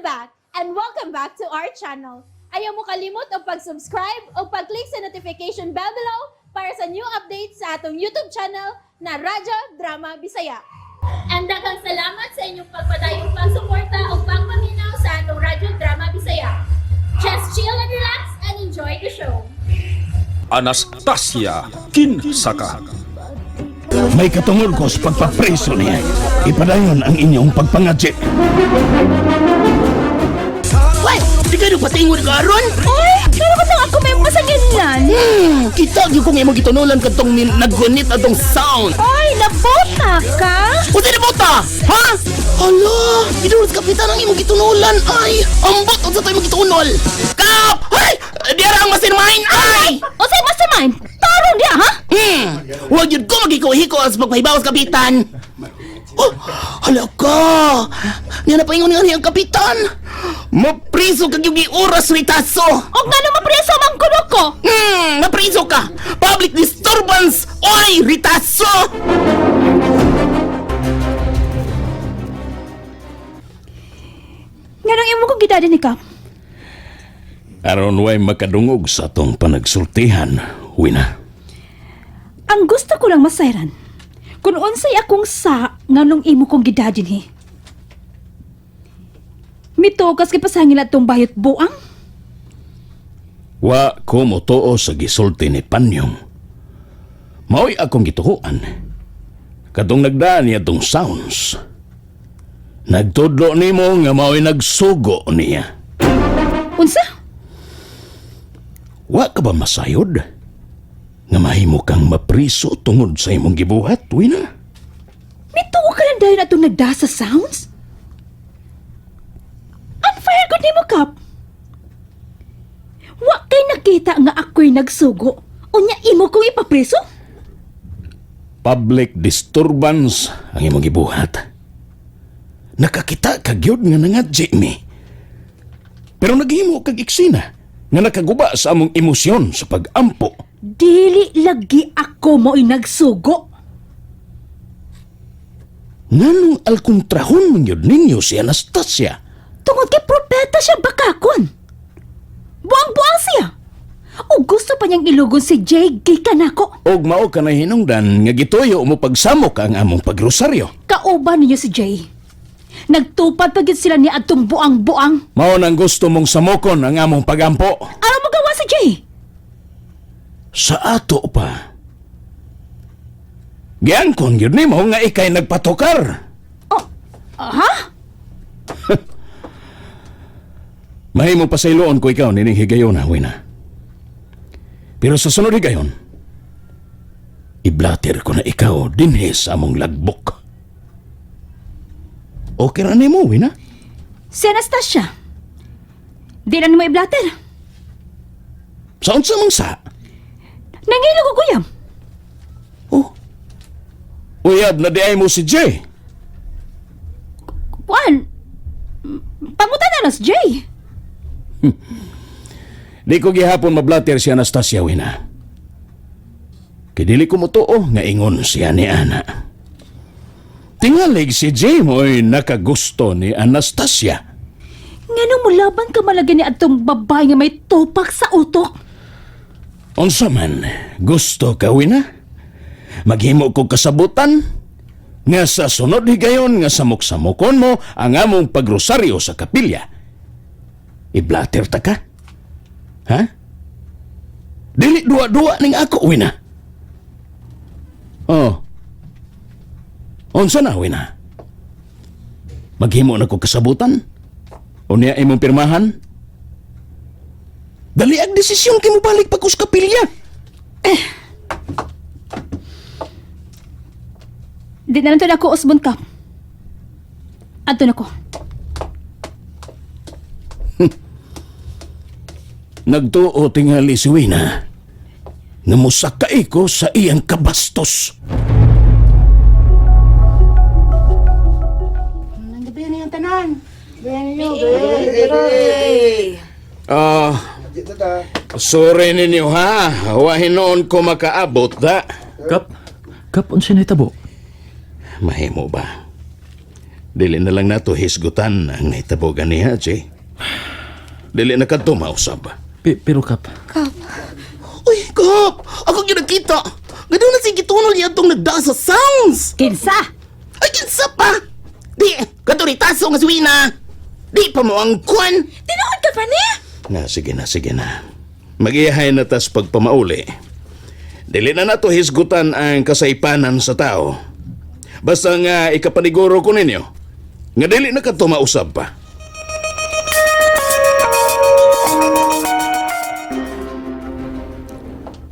I'm back and welcome back to our channel. Ayaw mo kalimot og pag-subscribe o pag-click sa notification bell below para sa new updates sa atong YouTube channel na Radyo Drama Bisaya. And daghang salamat sa inyong pagpadayong pagsuporta o pagpaminaw sa atong Radyo Drama Bisaya. Just chill and relax and enjoy the show. Anastasia Kinsaka. May katungod ko sa pagpapreso niya. Ipadayon ang inyong pagpangadji. Wai, di kayo patingon ka aron? Uy, pero kung ako may masanginan. Kita gyud kong imong gitunulan kadtong naggunit atong sound. Uy, nabota ka? Unsa ni bota? Ha? Hala, gidulot kapitan ang imong gitunulan ay. Ambot unsa to imong gitunol? Kap! Ay! Diara ang mastermind ay! Unsay mastermind? Tarong diya, ha? Wag yun ko magiko-hiko as pagpahibaw sa kapitan. Oh, hala ka! Niya na paingon nga ang kapitan. Mapriso kag yung oras ritaso. Og ngano mapreso man kuno ko? Napriso ka! Public disturbance! Oy, ritaso! Nganong imo ko gidadi ni Kap? Aron way makadungog sa atong panagsultihan, Wina. Ang gusto ko lang masayran. Kung unsay akong sa nganong imo kong gidadi ni. Mitukas kay pasangil atong bayot buang. Wa ko motoo sa gisulti ni Panyong. Mao'y akong gituhuan. Katong nagdaan niya tong sounds. Nagtudlo nimo nga mao'y nagsugo niya. Unsa? Wa ka ba masayod? Nga mahimo kang mapriso tungod sa imong gibuhat, Wina? Mituo ka lang dayon atong nagda sa sounds? Unfair gud nimo, Kap. Wa kay nakita nga ako'y nagsugo. Unya imo kong ipapreso? Public disturbance ang imong gibuhat. Nakakita ka gyud nga nangadji mi. Pero naghimo kag eksena nga nakaguba sa among emosyon sa pagampo. Dili lagi ako mo'y nagsugo. Nganong alkontrahon man gyud ninyo si Anastasia? Tungod kay propeta siya bakakon. Buang-buang siya. O gusto pa niyang ilugon si Jay gikan nako. Og mao ka na hinungdan nga gituyo mo pagsamok ang among pagrosaryo. Kauban ninyo si Jay. Nagtupad pa gid sila ni adtong buang-buang. Mao nang gusto mong samokon ang among pagampo. Alam mo gawa si Jay? Sa ato pa. Giangkon gyud nimo nga ikay nagpatukar. Oh, ha? Mahimo pasayloon ko ikaw nining higayon, Wina. Pero sa sunod higayon, iblater ko na ikaw dinhi sa among lagbok. Okay ra nimo, Wina? Si Anastasia. Di na nimo iblater. Sa unsa mang sa? Nangilog ko guyam. Oh. Uyab na di ay mo si Jay. Kuan. Pangutan na na si Jay. Di ko gihapon mablater si Anastasia, Wina. Kay dili ko motoo nga ingon siya ni Ana. Tingalig si Jay mo'y nakagusto ni Anastasia. Ngano mo laban ka malagi ni adtong babae nga may tupak sa utok? Unsa man, gusto ka, Wina? Maghimo ko kasabutan? Nga sa sunod higayon nga samok-samokon mo ang among pagrosaryo sa kapilya. Iblater ta ka? Ha? Dili duwa-duwa ning ako, Wina. Oh. Unsa na, Wina? Maghimo na ko kasabutan? Unya imong pirmahan? Dali ang desisyon kay mo balik pag sa kapilya. Di na lang to na ako, Osmond Cup. Adto na ko. Nagtuo tingali si Wina nga musakay ko sa iyang kabastos. Ah, sorry ninyo ha. Wa hinuon ko makaabot da. Kap, kap, unsa na hitabo? Mahimo ba? Dili na lang nato hisgutan ang nahitabo ganiha, Jay. Dili na kadto mausab. Pero Kap, Kap, Uy, Kap! Ako gyud nakita. Nga doon na si gitunol niya itong nagdaan sa sounds. Kinsa? Ay, kinsa pa! Di, katoritaso nga suwina. Di pa mo ang kwan. Tinuod ka pa ni? Na, sige na, sige na. Magiyahay na tas pagpamauli. Dili na nato hisgutan ang kasaypanan sa tao. Basta nga ikapaniguro ko ninyo, nga dili na kadto mausab pa.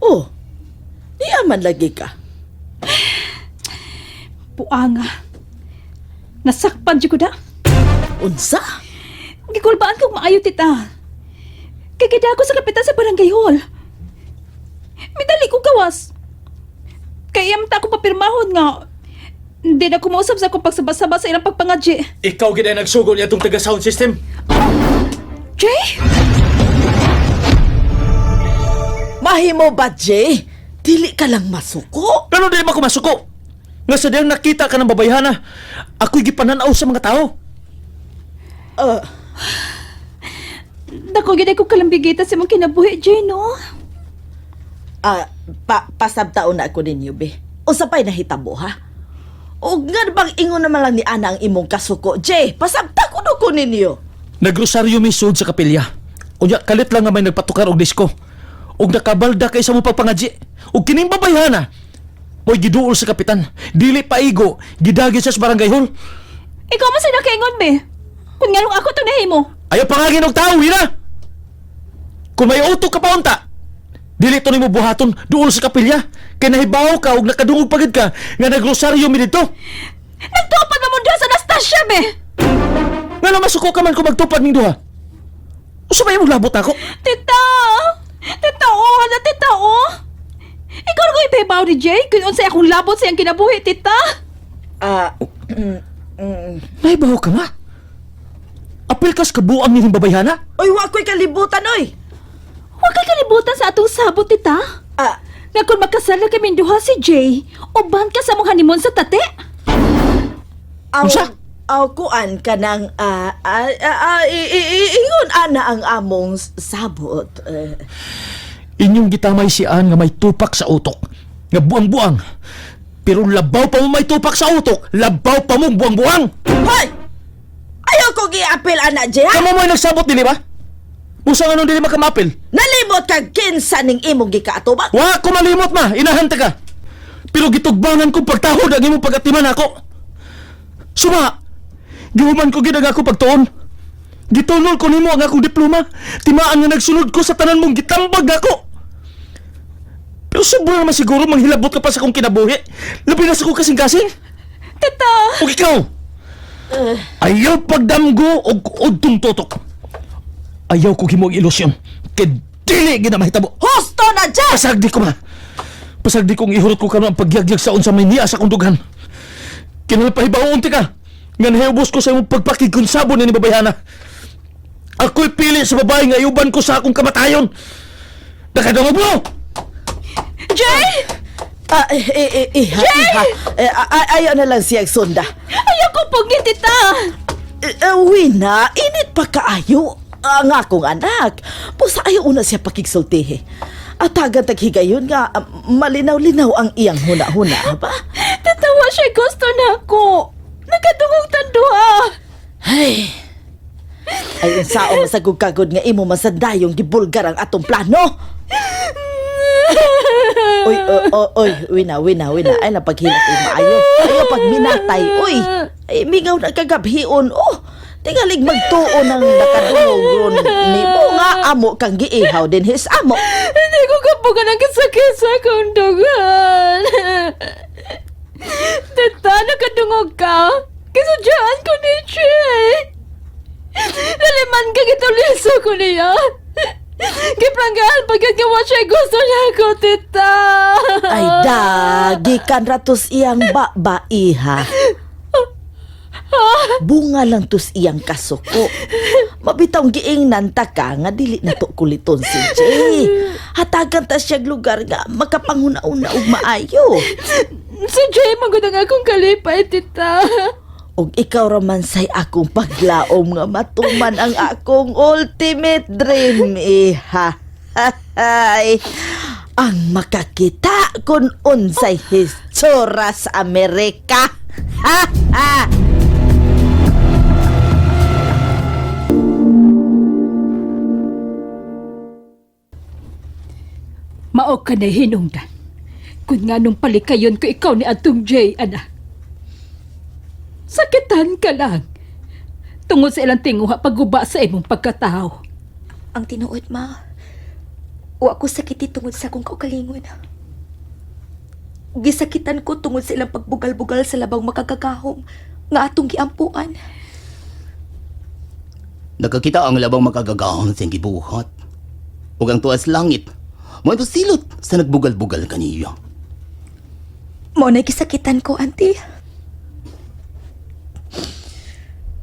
Oh, niya man lagi ka. Buanga. Nasakpan jud ko da. Unsa? Gikulbaan kong maayo, tita. Kay gida ako sa kapitan sa barangay hall. Midali ko gawas. Kay iyam ta ko papirmahon nga. Hindi na kumausap sa akong pagsabasaba sa ilang pagpangadji. ikaw gid ay nagsugol niya itong taga sound system. Jay? Mahimo ba, Jay? Dili ka lang masuko. Pero dili ba ko masuko? Nga sa diyang nakita ka ng babayhana, ako'y gipananaw sa mga tao. Dako gid ko kalambigita sa imong kinabuhi, Jay, no? Ah, pasabtaon na ako ninyo, be. Unsa pa'y nahitabo, ha? O nga bang ingon naman lang ni Ana ang imong kasuko, Jay? Pasabta ko ko ninyo. Nagrosaryo mi sud sa kapilya. Unya kalit lang nga may nagpatukar og disko. Og nakabalda kay sa mo pagpangadji. Og kining babayhana, mo'y giduol sa kapitan. Dili paigo, gidagi siya sa barangay hall. Ikaw man sa nakaingon, be. Kung nganong ako to nahimo. Ayaw pangagin og tao, hina! Kung may utok ka pa unta, dili to nimo buhaton duol sa kapilya. Kay nahibaw ka og nakadungog pagid ka nga nagrosaryo mi didto. Nagtupad na mo diha sa Anastasia, be. Nga na masuko ka man kung magtupad ning duha. Usa ba imong labot ako? Tita! Tita, oh! Hala, tita, oh! Ikaw na ko ipahibaw ni Jay kung unsay akong labot sa iyang kinabuhi, tita! Ah, Nahibaw ka ma? Apil kas kabuang nining babayhana? oy, wa ko'y kalibutan, oy. Huwag kay kalibutan sa atong sabot, tita. Ah, Nga kung magkasal na kami duha si Jay, uban ka sa mong honeymoon sa tate. aw, Unsa? aw kuan ka ng, ingon ana ang among sabot. Eh, Inyong gitamay si Ann nga may tupak sa utok. Nga buang-buang. Pero labaw pa mo may tupak sa utok, labaw pa mong buang-buang. Hoy! Ayaw ko giapil, ana, Jay, ha? Kamo mo'y nagsabot dili ba? Usa nga nung dili makamapil. Nalimot kag kinsa ning imong gikaatubang? Wa ko malimot ma, inahanta ka. Pero gitugbangan kong pagtahod ang imong pagatiman ako. Suma, gihuman ko gid ang ako pagtuon. Gitunol ko nimo ang akong diploma. Timaan nga nagsunod ko sa tanan mong gitambag ako. Pero sobra naman siguro manghilabot ka pa sa akong kinabuhi. Labi na sa akong kasing-kasing. Tita! O ikaw, ayaw pagdamgo og udtong tutok. Ayaw ko himo ang ilusyon. Kay dili gid na mahitabo. Husto na, Jay! Pasagdi ko ma. Pasagdi kong ihurot ko karon ang pagyagyag sa unsa may niya sa akong dughan. Kinalpahibaon ti ka. Nga nahibos ko sa imong pagpakigkonsabo ni babayhana. Ako'y pili sa babae nga iuban ko sa akong kamatayon. Nakadungog mo! Jay! Ah, eh, eh, eh, iha, iha. Eh, ayaw na lang siya sunda. Ayaw ko pugin, tita! Eh, eh, Wina, init pa kaayo. Ang akong anak. Pusa ayaw una siya pakigsultihi. At tagan taghigayon nga, malinaw-linaw ang iyang huna-huna, ba? Tita, wa siya gusto na ako. Nakadungog tanduha. Ay, ay unsaon masagog kagod nga imo masandayong gibulgar ang atong plano. Oy, oy, oy, oy, Wina, Wina, Wina. Ay, napaghilak ay maayo. Ayo pagminatay. Uy, ay, mingaw na kagabhion. Oh, tingalig magtuo ng nakadungog ron nimo nga amo kang giihaw din his amo. Hindi ko kapugan ang kasakit sa akong dugan. Tita, nakadungog ka. Kasudyaan ko ni Jay. Naliman ka gituliso ko niya. Gipranggaan pagkat nga wa siya gusto niya ako, tita. Ay, da, gikan ratos iyang baba, iha. Bunga lang tos iyang kasuko. Mabitaw giingnan ta ka nga dili na to kuliton si Jay. Hatagan ta siyag lugar nga makapanghuna-una og maayo. Si Jay, magod ang akong kalipay, tita. Ug ikaw ra man say akong paglaom nga matuman ang akong ultimate dream, iha. Ay, ang makakita kung unsay hitsura sa Amerika. Ha ha. Mao ka na hinungdan. Kung nga nung palikayon ko ikaw ni Atong Jay, anak. Sakitan ka lang. Tungod sa ilang tinguha pagguba sa imong pagkatao. Ang tinuod, ma. Wa ko sakiti tungod sa akong kaugalingon. Gisakitan ko tungod sa ilang pagbugal-bugal sa labang makagagahom nga atong giampuan. Nakakita ang labang makagagahom sa iyang gibuhat. Ug ang tuas langit, mo silot sa nagbugal-bugal kaniya. Mao na gisakitan ko, auntie.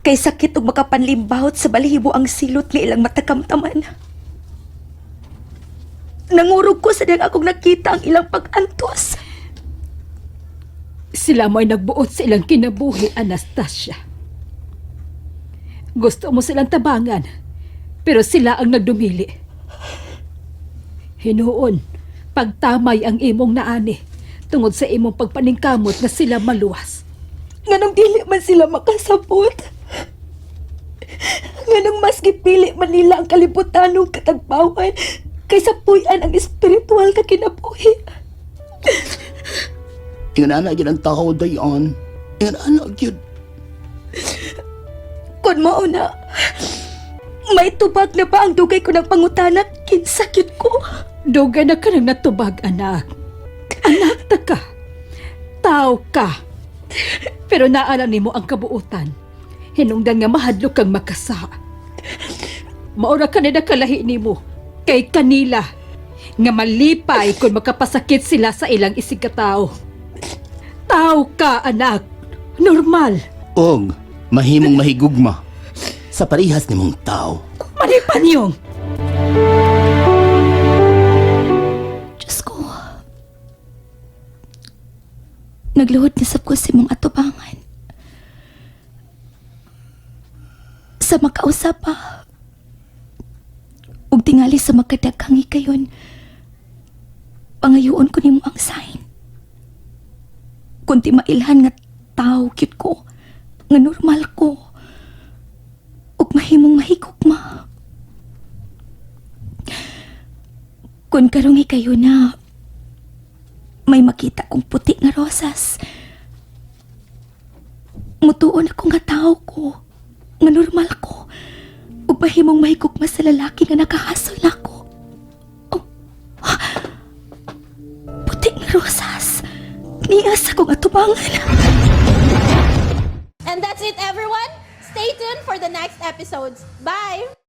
Kay sakit og makapanlimbawot sa balahibo ang silot nga ilang matakamtaman. Nangurog ko sa diyang akong nakita ang ilang pag-antos. Sila mo'y nagbuot sa ilang kinabuhi, Anastasia. Gusto mo silang tabangan, pero sila ang nagdumili. Hinuon, pagtamay ang imong naani, tungod sa imong pagpaningkamot nga sila maluwas. Nganong dili man sila makasabot. Nganong mas gipili man nila ang kalibutanong katagbawan kaysa puy-an ang espiritual ka kinabuhi. Ingan ana gyud ang tao dayon. Ingan ana gyud. Kun mao na, may tubag na ba ang dugay ko ng pangutana kinsa gyud ko? Dugay na ka nang natubag, anak. Anak ta ka. Tao ka. Pero naala nimo ang kabuutan. Hinungdan nga mahadlok kang makasa. Maura ka na nakalahi nimo kay kanila nga malipay kung makapasakit sila sa ilang isigkatao. Tao ka, anak. Normal. Og mahimong mahigugma sa parehas nimong tao. Malipan yung. Diyos ko. Nagluhod na sab ko sa imong atubangan. Sa makausap pa. Ug tingali sa makadaghang hikayon, pangayoon ko nimo ang sign. Kunti mailhan nga tao cute ko, nga normal ko, ug mahimong mahigugma. Kung karong hikayo na, may makita kong puti nga rosas. Mutuon ako nga tao ko, nga normal ko, ug mahimong mahigugma sa lalaki nga nakahasol ako. Oh, puti nga rosas. Niya sa kong atubangan. And that's it, everyone. Stay tuned for the next episodes. Bye!